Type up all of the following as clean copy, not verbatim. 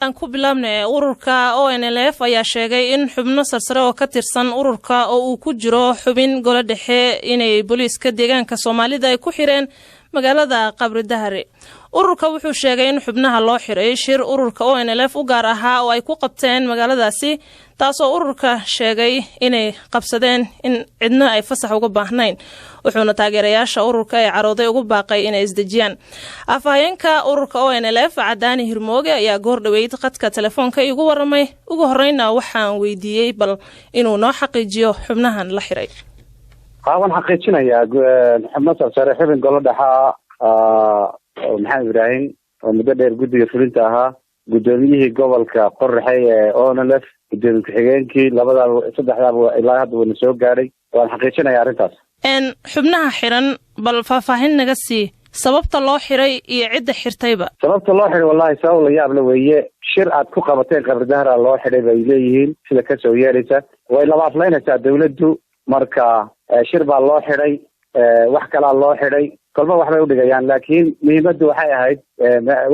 Aan ku bilaabna, ururka ONLF ayaa sheegay in xubno sarsare oo ka tirsan ururka, oo uu ku jiro xubin golo dhexe, inay booliiska deegaanka Soomaalida ay ku xireen magaalada Qabri Dahare. Ururka wuxuu sheegay in xubnaha loo xiray shir ururka ONLF u gaar ahaa oo ay ku qabteen magaaladaasi, taasoo ururka sheegay inay qabsadeen in cidna ay fasax uga baahnayn. Wuxuuna taageerayaasha ururka ee carooday ugu baaqay inay isdejiyaan. Afhayeenka ururka ONLF, Cadaani Hirmooge, ayaa goor dhoweyd khadka telefoonka igu waramay. Ugu horeyna waxaan weydiiyey bal inuu noo xaqiijiyo xubnahan la xiray. Waan xaqiijinayaa. Xubno sarsare, xubin golo dhexa Maxamed Ibraahim oo muddo dheer guddiga fulinta ahaa, guddoomiyihii gobolka Qoraxey ee ONLF, guddoomiye ku-xigeenkii, labadaaba saddexdaaba ilaa hadda wayna soo gaadhay. Waan xaqiijinaya arrintaas. Xubnaha xiran bal faahfaahin naga sii, sababta loo xiray iyo cidda xirtayba. Sababta loo xiray, wallahi, sabab la yaab la weeye. Shir aad ku qabateen Qabridahra loo xidhay bay leeyihiin. Sida kasoo yeeraysa, way laba aflaynaysaa dawladdu. Marka shir baa loo xidhay, wax kalaa loo xidhay, kolba waxbay udhigayaan, laakiin muhiimaddu waxay ahayd,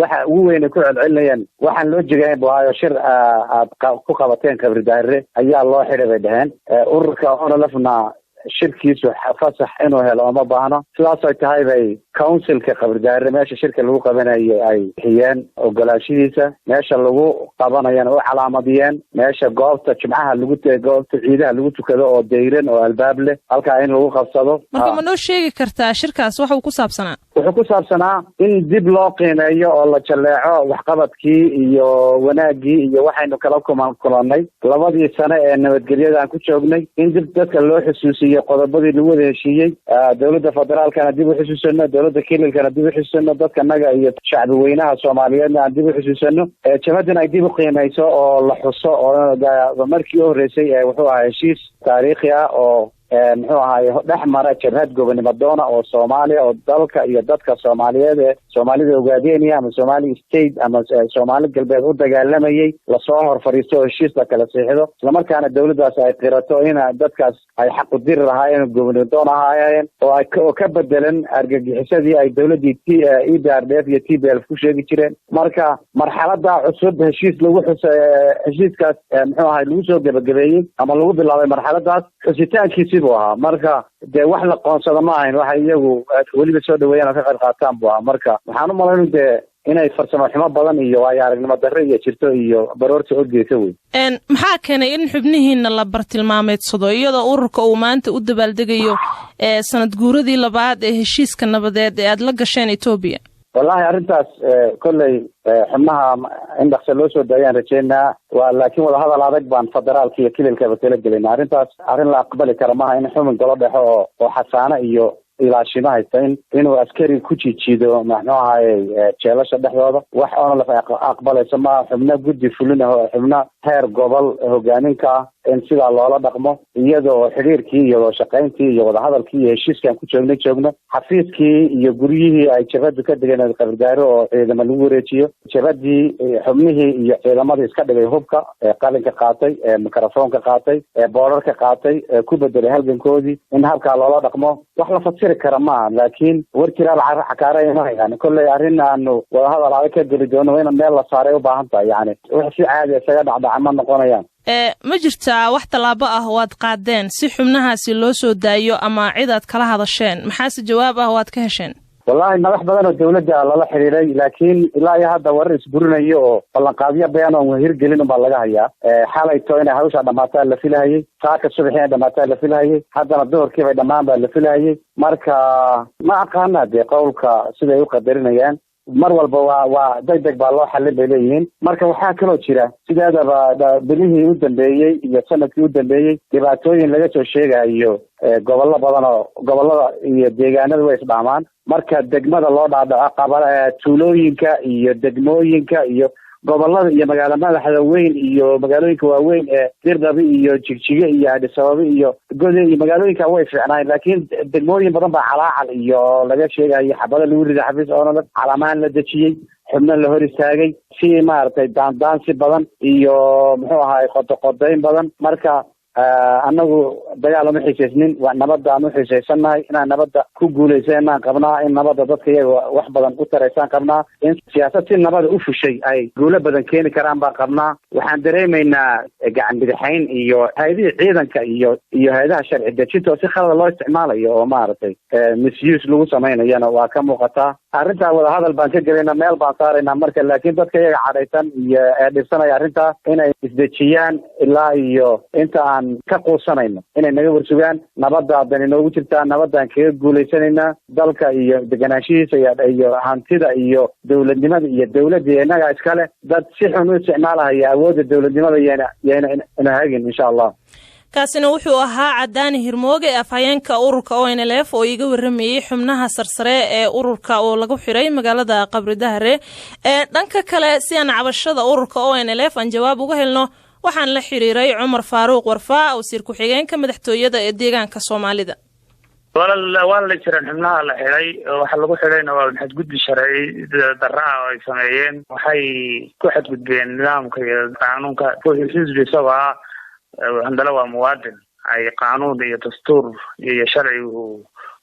waxa ugu weyn ay ku celcelinayaan, waxaan loo jegayn bu ahayo shir aad ku qabateen Qabridahre ayaa loo xidhay bay dheheen. Ururka ONLFna shirkiisu fasax inuu helo oma baahno. Sidaas ay tahay bay councilka Qabridahre, meesha shirka lagu qabanayo, ay bixiyeen ogolaashihiisa, meesha lagu qabanayana u calaamadiyeen, meesha goobta jimcaha lagu, goobta ciidaha lagu tukado oo dayran oo albaab leh, halkaa in lagu qabsado. Marka ma noo sheegi kartaa shirkaas waxa uu ku saabsanaa? Wuxuu ku saabsanaa in dib loo qiimeeyo oo la jalleeco waxqabadkii iyo wanaaggii iyo waxaynu kala kulanay 2dii sano ee nabadgelyada aan ku joognay, in dib dadka loo xusuusiyo qodobadii lagu wada heshiiyey, dowladda federaalkana dib u xusuusano, dowladda kililkana dib u xusuusano, dadkanaga iyo shacbi weynaha Soomaaliyeedna aan dib u xusuusano, jabhaddana ay dib u qiimeyso oo la xuso. Oo markii u horreysay wuxuu ahaa heshiis taariikhi ah oo muxuu ahaay dhex mara jabhad gobonimo doona oo Soomaaliya oo dalka iyo dadka Soomaaliyeed ee Soomaalida Ogaadeniya ama Somali State ama Soomaali Galbeed u dagaalamayay lasoo hor fadhiisto oo heshiis la kala siixdo, islamarkaana dawladdaas ay qirato in dadkaas ay xaqu diri lahaayeen, gobonimo doon ahaayeen, oo ay oo ka bedelan argagixisadii ay dawladdii t EPRDF iyo TPLF ku sheegi jireen. Marka marxalada cusub heshiis lagu xusa, heshiiskaas muxuu ahay lagu soo gebagabeeyey ama lagu bilaabay marxaladaas xusitaankiisi buu ahaa. Marka dee wax la qoonsado ma ahayn, waxa iyagu weliba soo dhaweeyaan oo ka qayb qaataan buu ahaa. Marka waxaan u malayn dee inay farsamo xumo badan iyo waayo aragnimo darre iyo jirto iyo baroorta orgeesa wey. Maxaa keenay in xubnihiina la bartilmaameedsado, iyadoo ururka uu maanta u dabaaldegayo sanad guuradii labaad ee heshiiska nabadeed ee aada la gasheen Etoobiya? Wallahi, arrintaas kolley xubnaha in dhaksa loo soo daayaan rajeynaa wa, laakiin wadahadal adag baan federaalka iyo kililkaba kala gelayna. Arrintaas arrin la aqbali kara maaha, in xubin golo dhexo oo xasaano iyo ilaashimo haysta in inuu askari ku jiijiido, muxuu ahaayey, jeelasha dhexdooda. Wax ONLF aqbalayso maaha. Xubno guddi fulin ah, xubno heer gobol hogaaminka ah in sidaa loola dhaqmo, iyadoo xidhiirkii iyo wadashaqayntii iyo wadahadalkii iyo heshiiskaan ku joognay joogno, xafiiskii iyo guryihii ay jabhadu ka degeen Qabridaaro oo ciidamo lagu wareejiyo, jabhadii xubnihii iyo ciidamadii iska dhigay hubka, ee qalinka qaatay, ee mikrofoonka qaatay, ee boorarka qaatay, ee ku bedelay halgankoodii, in habkaa loola dhaqmo wax la fasiri kara maaha. Laakiin war jiraal cakaara imanayaan. Kolley arrin aanu wadahadal adag ka geli doono in meel la saaray u baahan tahay, yani wax si caadi isaga dhacdhaca ma noqonayaan. Ma jirtaa wax tallaabo ah oo aad qaadeen si xubnahaasi loo soo daayo ama cid aad kala hadasheen? Maxaase jawaab ah oo aad ka hesheen? Wallahi, madax badan oo dawladda lala xidhiiday, laakiin ilaa iyo hadda warar isburinayo oo ballanqaadyo been oon hirgelin unbaa laga hayaa. Xalayto inay hawshaa dhamaataa la filahayey, saaka subaxii inay dhamaataa la filahayey, haddana duhurkiibay dhammaan baa la filahayey. Marka ma aqaana dee qowlka siday u qadarinayaan. Mar walba waa deg deg baa loo xallin bay leeyihiin. Marka waxaa kaloo jira, sideedaba bilihii u dambeeyey iyo sanadkii u dambeeyey dhibaatooyin laga soo sheegayo gobollo badan oo gobollada iyo deegaanada way isdhaamaan. Marka degmada loo dhaadhaco, qaba tuulooyinka iyo degmooyinka iyo gobollada iyo magaalo madaxda weyn iyo magaalooyinka waaweyn ee Dirdhabi iyo Jigjige iyo Adhisababe iyo Gode iyo magaalooyinka way fiicnaayeen, laakiin degmooyin badan baa calaacal iyo laga sheegayo xabado lagu riday xafiis ONLF, calaamahan la dejiyey, xubno la hor istaagay, si maaragtay daandaansi badan iyo muxuu ahaay qodoqodayn badan. Marka Annagu dagaal uma xiisaysnin, nabadaan u xiisaysannahay. Inaan nabadda ku guulaysanaan qabnaa, in nabadda dadka iyaga wax badan u taraysaan qabnaa, in siyaasad si nabada u fushay ay guulo badan keeni karaan baan qabnaa. Waxaan dareemaynaa gacan bidixayn iyo hay-adihii ciidanka iyo hay-adaha sharci dejinta oo si khalada loo isticmaalayo oo maaragtay misuse lagu samaynayana waa ka muuqataa. Arrintaa wadahadal baan ka gelayna, meel baan saaraynaa marka, laakiin dadka iyaga cadhaysan iyo ee dhibsanaya arrintaa inay isdejiyaan ilaa iyo inta aan ka quusanayno, inay naga warsugaan. Nabadda dani noogu jirtaa, nabadaan kaga guulaysanaynaa dalka iyo deganaanshihiisa iyo hantida iyo dowladnimada iyo dowladda innagaa iskale. Dad si xun u isticmaalahaya awoodda dowladnimada yayna ina hagin, insha Allah. Kaasina wuxuu ahaa Cadaani Hirmooge, afhayeenka ururka ONLF, oo iiga waramayey xubnaha sarsare ee ururka oo lagu xiray magaalada Qabridahare. Ee dhanka kale, si aan cabashada ururka ONLF aan jawaab uga helno, waxaan la xiriiray Cumar Faaruuq Warfaa, wasiir ku-xigeenka madaxtooyada ee deegaanka Soomaalida. Waa la jiraan xubnaha la xidhay. Waxa lagu xidhayna waa xadgudbi sharci darra ah oo ay sameeyeen. Waxay ku xadgudbeen nidaamka iyo qaanuunka. Xisbi isagoo ah, handala waa muwaadin ay qaanuun iyo dastuur iyo sharci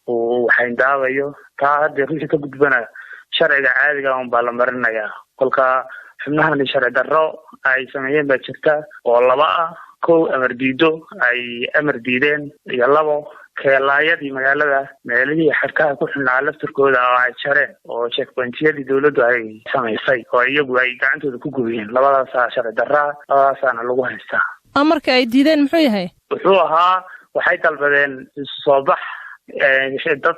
uu xayndaabayo. Taa haddii ruuxii ka gudbana, sharciga caadiga un baa la marinayaa. Kolka xubnahani sharci darro ay sameeyeen baa jirta oo laba ah: kow, amar diido ay amar diideen, iyo labo, keelaayadii magaalada meelihii xadhkaha ku xubnaa laftirkooda oo ay jareen, oo checkpointiyadii dawladdu ay samaysay oo iyagu ay gacantooda ku gubiyeen. Labadaasaa sharci darraa, labadaasaana lagu haystaa. Amarka ay diideen muxuu yahay? Wuxuu ahaa, waxay dalbadeen isu soo bax, dad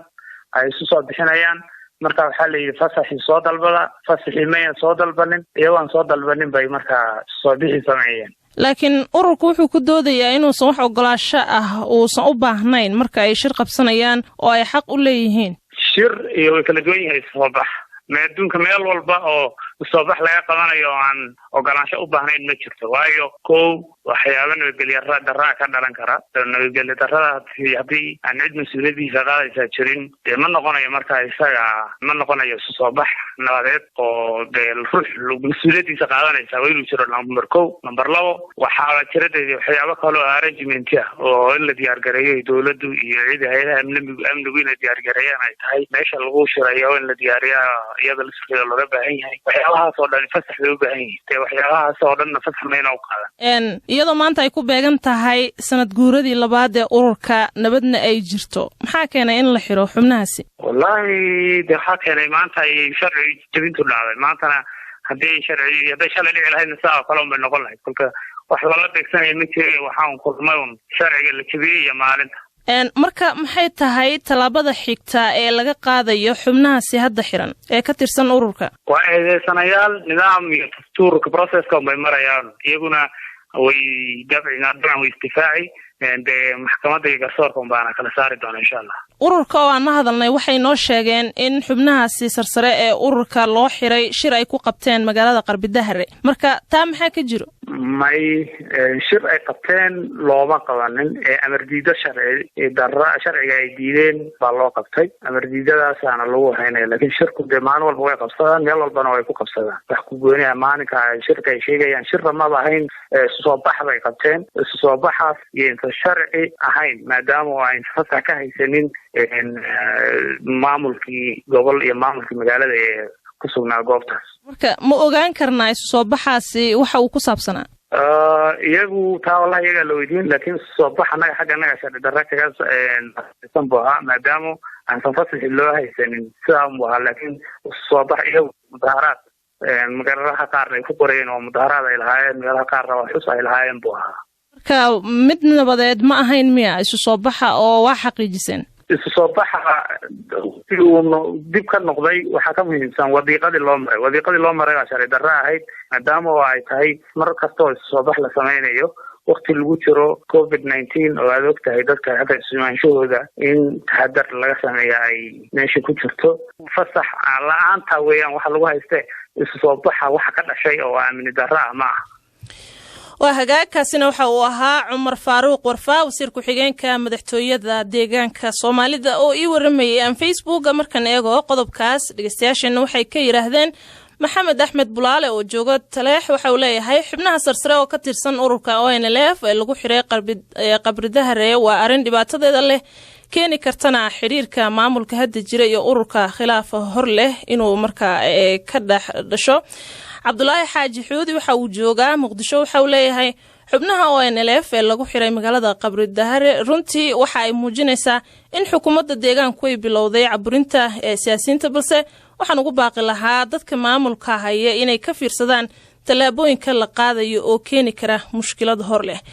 ay isu soo bixinayaan. Marka waxaa la yidhi fasaxii soo dalbada. Fasaxii mayan soo dalbanin. Iyagoon soo dalbanin bay markaa soo bixi sameeyeen. Laakiin ururku wuxuu ku doodayaa inuusan wax ogolaasho ah uusan u baahnayn marka ay shir qabsanayaan oo ay xaq u leeyihiin. Shir iyo way kala duwan yahay soo bax. Me adduunka meel walba oo soo bax laga qabanayo oo aan ogolaansho u baahnayn ma jirto, waayo kow, waxyaaba nabadgelya darraa ka dhalan kara. Nabadgelya darrada haddii aan cid mas-uuliyadiisa qaadaysaa jirin, dee ma noqonayo marka isaga, ma noqonayo isu soo bax nabadeed oo dee ruux mas-uuliyadiisa qaadanaysa waa inuu jiro, number kow. Number labo, waxaa jira dee waxyaabo kale oo arrangement ah oo in la diyaargareeyo dowladdu iyo cid hay-adaha amnigu inay diyaargareeyaan ay tahay. Meesha lagu shirayo in la diyaariya iyada laftirkeeda looga baahan yahay. Waxyaabahaas oo dhan fasax bay u baahan yihin. Dee waxyaabahaas oo dhanna fasax mayna u qaadan. Iyadoo maanta ay ku beegan tahay sanad guuradii labaad ee ururka, nabadna ay jirto, maxaa keenay in la xiro xubnahaasi? Wallahi de waxaa keenay maanta ay sharci jebintu dhacday. Maantana haddii sharci hadday shalay dhici lahaydna, sidaa oo kale un bay noqon lahayd. Kolka wax lala beegsanaya ma jira, waxaan kulmay un sharciga la jebiyey iyo maalinta. Marka maxay tahay tallaabada xigta ee laga qaadayo xubnahaasi hadda xiran ee ka tirsan ururka? Waa eedeysanayaal, nidaam iyo dastuurka processka un bay marayaan. Iyaguna way dabci dabcan way isdifaaci. Dee maxkamadda iyo garsoorka un baana kala saari doona, insha Allah. Ururka oo aan la hadalnay waxay noo sheegeen in xubnahaasi sarsare ee ururka loo xiray shir ay ku qabteen magaalada Qarbidahare. Marka taa maxaa ka jiro? May, shir ay qabteen looma qabanin ee amar diido sharci darra sharciga ay diideen baa loo qabtay. Amar diidadaasaana lagu haynaya. Laakiin shirku dee maalin walba way qabsadaan, meel walbana way ku qabsadaan. Wax ku gooniya maalinka ay shirka ay sheegayaan shirra maba ahayn. Isu soo bax bay qabteen. Isu soo baxaas iyo inta sharci ahayn, maadaama oo ayn fasax ka haysanin maamulkii gobol iyo maamulkii magaalada ee ku sugnaa goobtaas. Marka ma ogaan karnaa isu soo baxaasi waxa uu ku saabsanaa? Iyagu taa wallahi iyagaa la weydiin, laakiin isu soo bax annaga xagga annaga sharci darra kaga san buu ahaa, maadaama aansan fasaxi loo haysanin. Sidaa unbu ahaa, laakiin isu soo bax iyagu mudaharaad magaaladaha qaarna ay ku qorayeen oo mudaharaad ay lahaayeen, meelaha qaarna waa xus ay lahaayeen buu ahaa. Marka mid nabadeed ma ahayn miya isu soo baxa oo waa xaqiijiseen? Isu soo baxa si uu dib ka noqday waxaa ka muhiimsan wadiiqadii loo maray. Wadiiqadii loo maray baa sharci darro ahayd, maadaama oo ay tahay mar kasta oo isu soo bax la sameynayo wakti lagu jiro COVID-19 oo aad og tahay dadka hadda isumaanshahooda in taxadar laga sameeya ay meesha ku jirto. Fasax la-aanta weeyaan waxa lagu hayste. Isu soo baxa waxa ka dhashay oo aamini darro ah ma aha. Waa hagaagkaasina waxa uu ahaa Cumar Faaruuq Warfaa, wasiir ku-xigeenka madaxtooyada deegaanka Soomaalida, oo ii waramayay. Aan Facebooka markan eego qodobkaas, dhegeystayaasheenna waxay ka yidhaahdeen: Maxamed Axmed Bulaale oo jooga Taleex waxa uu leeyahay xubnaha sarsare oo ka tirsan ururka ONLF ee lagu xiray Qabridahare waa arrin dhibaatadeeda leh, keeni kartana xidhiirka maamulka hadda jira iyo ururka khilaafa hor leh inuu markaa ka dhex dhasho. Cabdulaahi Xaaji Xuudi waxa uu joogaa Muqdisho, waxa uu leeyahay xubnaha ONLF ee lagu xiray magaalada Qabridahare runtii waxa ay muujinaysaa in xukuumadda deegaanku ay bilowday caburinta ee siyaasiyiinta, balse waxaan ugu baaqi lahaa dadka maamulka haya inay ka fiirsadaan tallaabooyinka la qaadayo oo keeni kara mushkilad hor leh.